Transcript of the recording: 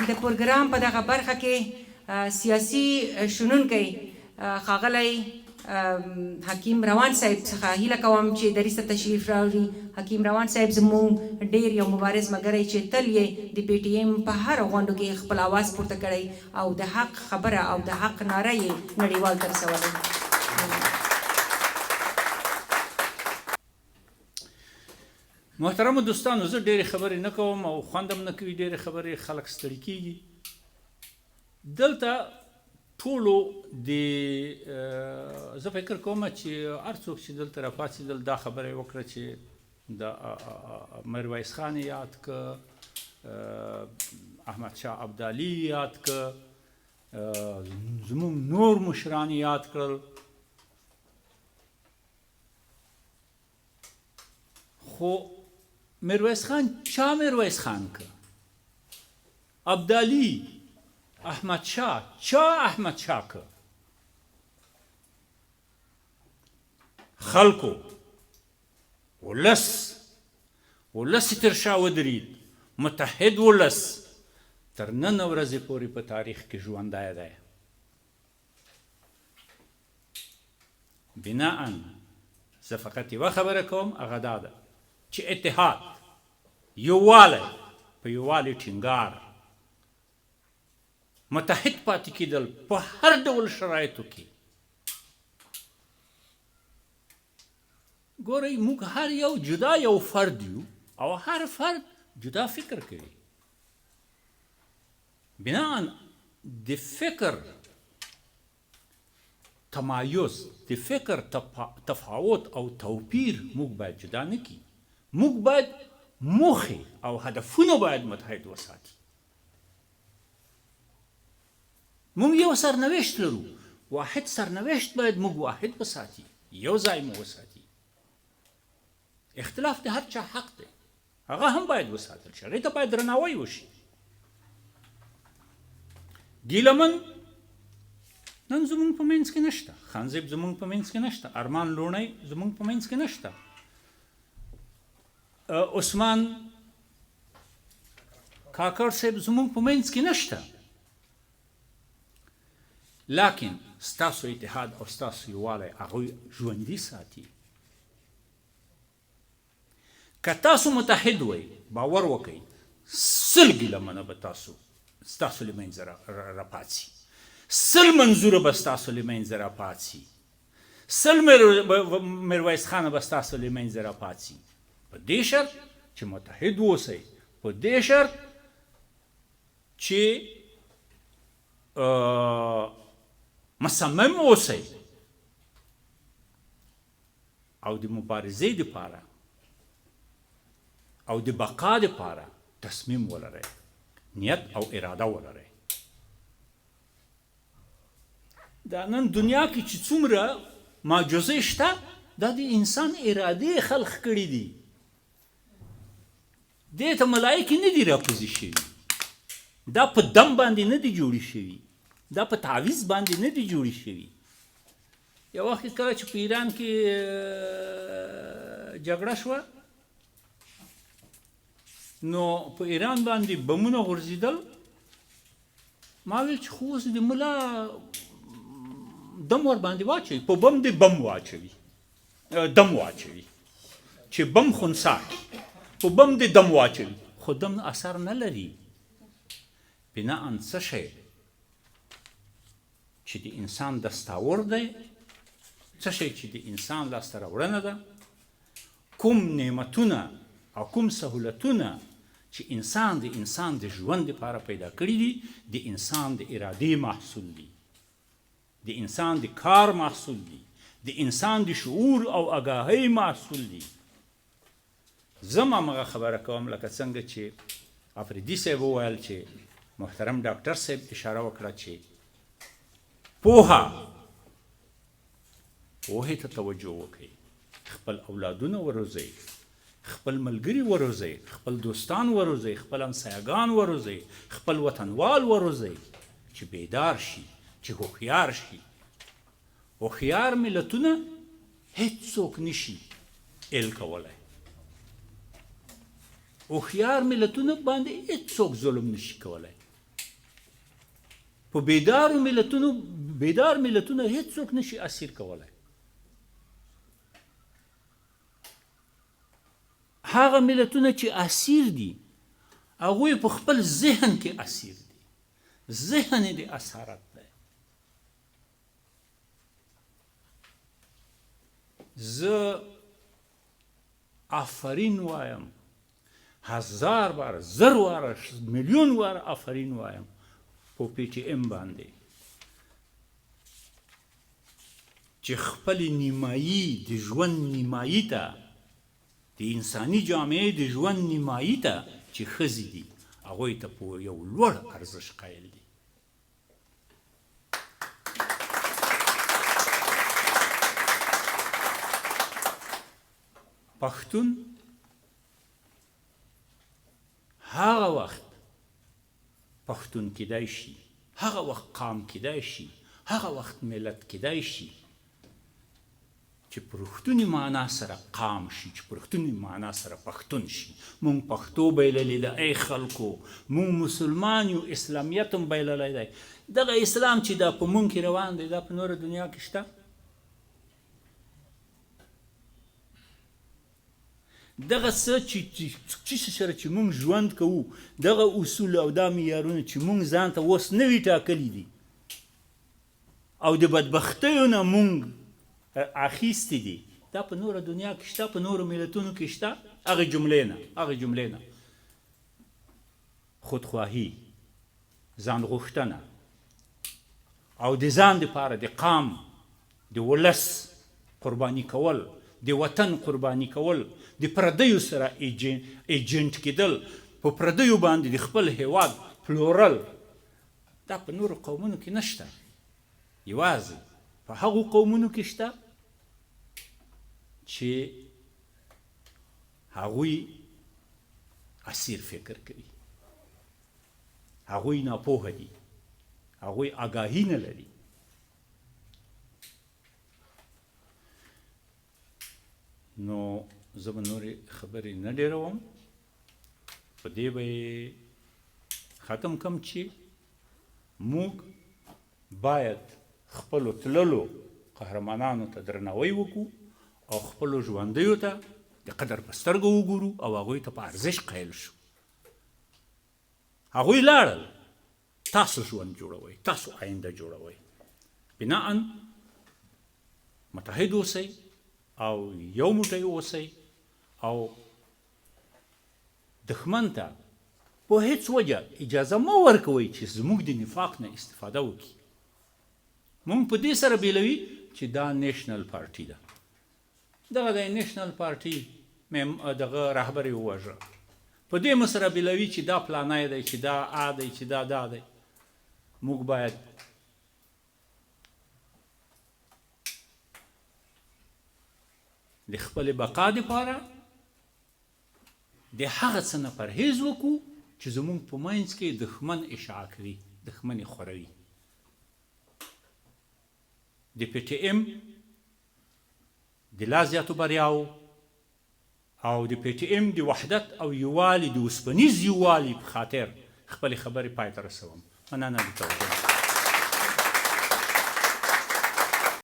د پروګرام په دغه برخه کې سیاسي شنونکی ښاغلی حکیم روان صاحب څخه هیله کوم چې دریځ ته تشریف راوړي. حکیم روان صاحب زموږ ډیر یو مبارز مګری چې تل یې د پي ټي ایم په هر غونډو کې خپل اواز پورته کړی او د حق خبره او د حق ناره یې نړیوال ته رسولې. محترمو دوستانو، زه ډېرې خبرې نه کوم او خوند هم نه کوي ډېرې خبرې، خلک ستړي کېږي. دلته ټولو د زه فکر کوم چې هر څوک چې دلته راپاڅېدل دا خبره یې وکړه چې د میرویس خان یې یاد که، احمد شاه ابدالي یې یاد که، زموږ نور مشران یې یاد کړل. خو میرویس خان چا میرویس خان که؟ ابدالي، احمد شاه چا احمد شاه که؟ خلکو، ولس، ولس یې تر شا ودرید، متحد ولس تر نن ورځې پورې په تاریخ کې ژوندی دی. بناءً زه فقط یوه خبره کوم، هغه دا ده چې اتحاد، یووالی، په یووالي ټینګار، متحد پاتې کېدل په هر ډول شرایطو کې. ګورئ، موږ هر یو جدا یو فرد یو او هر فرد جدا فکر کوي. بناءً د فکر تمایز، د فکر تفاوت او توپیر موږ باید جدا نه کړي. موږ باید موخې او هدفونه باید متحد وساتي. موږ یو سرنوشت لرو، واحد سرنوشت باید موږ واحد وساتي، یو ځای مو وساتي. اختلاف د هر چا حق دی، هغه هم باید وساتل شي، هغې ته باید درناوی وشي. ګیله من نن زموږ په منځ کې نشته، خانزیب زموږ په منځ کې نشته، ارمان لوڼی زموږ په منځ کې نشته، عثمان کاکړ صاحب زموږ په منځ کې نشته، لکن ستاسو اتحاد او ستاسو یووالی هغوی ژوندي ساتي. که تاسو متحد وئ، باور وکړئ 100 ګیله منه به ستاسو له منځه راپاڅي، 100 منظوره به ستاسو له منځه راپاڅي، 100 میرویس خانه به ستاسو له منځه راپاڅي، په دې شرط چې متحد واوسئ، په دې شرط چې مصمم اوسئ او د مبارزې دپاره او د بقا دپاره تصمیم ولرئ، نیت او اراده ولرئ. دا نن دنیا کې چې څومره معجزې شته، دا د انسان ارادې خلق کړي دي. دې ته ملایکې نه دي راکوزې شوي، دا په دم باندې نه دي جوړې شوي، دا په تعویذ باندې نه دي جوړې شوي. یو وخت کله چې په ایران کې جګړه شوه، نو په ایران باندې بمونه غورځېدل. ما ویل چې خو اوس د ملا دم ور باندې واچوي، په بم دې بم واچوي، دم واچوي چې بم خنثا کړي، په بم دې دم واچوي، خو دم اثر نه لري. بناءً څه شی چې د انسان دستاور دی، څه شی چې د انسان لاسته راوړنه ده، کوم نعمتونه او کوم سهولتونه چې انسان د انسان د ژوند لپاره پیدا کړي دي، د انسان د ارادې محصول دي، د انسان د کار محصول دي، د انسان د شعور او آګاهۍ محصول دي. زه هم همغه خبره کوم لکه څنګه چې افریدي صاحب وویل، چې محترم ډاکټر صاحب اشاره وکړه چې پوهې ته توجه وکړئ، خپل اولادونه وروزئ، خپل ملګري وروزئ، خپل دوستان وروزئ، خپل همسایهګان وروزئ، خپل وطنوال وروزئ چې بیدار شي، چې هوښیار شي. هوښیار ملتونه هیڅوک نشي ایل کولی، هوښیار ملتونه باندې هیڅوک ظلم نشي کولی. په بیدارو ملتونو بیدار ملتونه هیڅوک نشي اسیر کولای. هغه ملتونه چې اسیر دي هغوی په خپل ذهن کې اسیر دي، ذهن یې د اسارت دی. زه آفرین وایم، هزار بار، زر واره، میلیون واره آفرین وایم په پي ټي ایم باندې چې خپل نیمایي د ژوند نیمایي ته، د انساني جامعې د ژوند نیمایي ته چې ښځې دي هغوی ته په یو لوړ ارزش قایل دي. پښتون هغه وخت پښتون کیدای شي، هغه وخت قام کیدای شي، هغه وخت ملت کیدای شي چې په رښتوني معنا سره قام شي، چې په رښتوني معنا سره پښتون شي. مونږ پښتو بایللې ده ای خلکو، مونږ مسلمان یو، اسلامیت هم بایللی دی. دغه اسلام چې دا په مونږ کې روان دی دا په نوره دنیا کې شته؟ دغه څه چې څه سره چې مونږ ژوند کوو، دغه اصول او دا معیارونه چې مونږ ځان ته اوس نوي ټاکلي دي او د بدبختیو نه مونږ اخیستي دي، دا په نوره دنیا کې شته، په نورو ملتونو کې شته؟ هغې جملې نه، هغې جملې نه خودخواهي، ځان غوښتنه او د ځان دپاره د قام د ولس قرباني کول، د وطن قرباني کول، د پردیو سره ایجنټ کېدل، په پردیو باندې د خپل هیواد پلورل، دا په نورو قومونو کې نشته، یوازې په هغو قومونو کې شته چې هغوی اسیر فکر کوي، هغوی ناپوهه دي، هغوی آګاهي نه لري. نو زه به نورې خبرې نه ډېروم، په دې به یې ختم کم چې موږ باید خپلو تللو قهرمانانو ته درناوی وکړو او خپلو ژوندیو ته د قدر په سترګه وګورو او هغوی ته په ارزش قایل شو. هغوی لاړل، تاسو ژوند جوړوئ، تاسو آینده جوړوئ. بناءً متحد اوسئ او یو موټی اوسئ او دښمن ته په هیڅ وجه اجازه مه ورکوئ چې زموږ د نفاق نه استفاده وکړي. موږ په دې سره بیلوي چې دا نیشنل پارټي ده، دغه د نیشنل پارټي دغه رهبر یې ووژه، په دې مو سره بیلوي چې دا پلانی دی، چې دا آ دی، چې دا دا دی. موږ باید د خپلې بقا دپاره د هغه څه نه پرهیز وکړو چې زموږ په منځ کې دښمن اشاعه کوي، دښمن یې خوروي. د پي ټي ایم د لا زیاتو بریاو او د پي ټي ایم د وحدت او یووالي، د اوسپنیز یووالي په خاطر خپلې خبرې پای ته رسوم. مننه د توجه.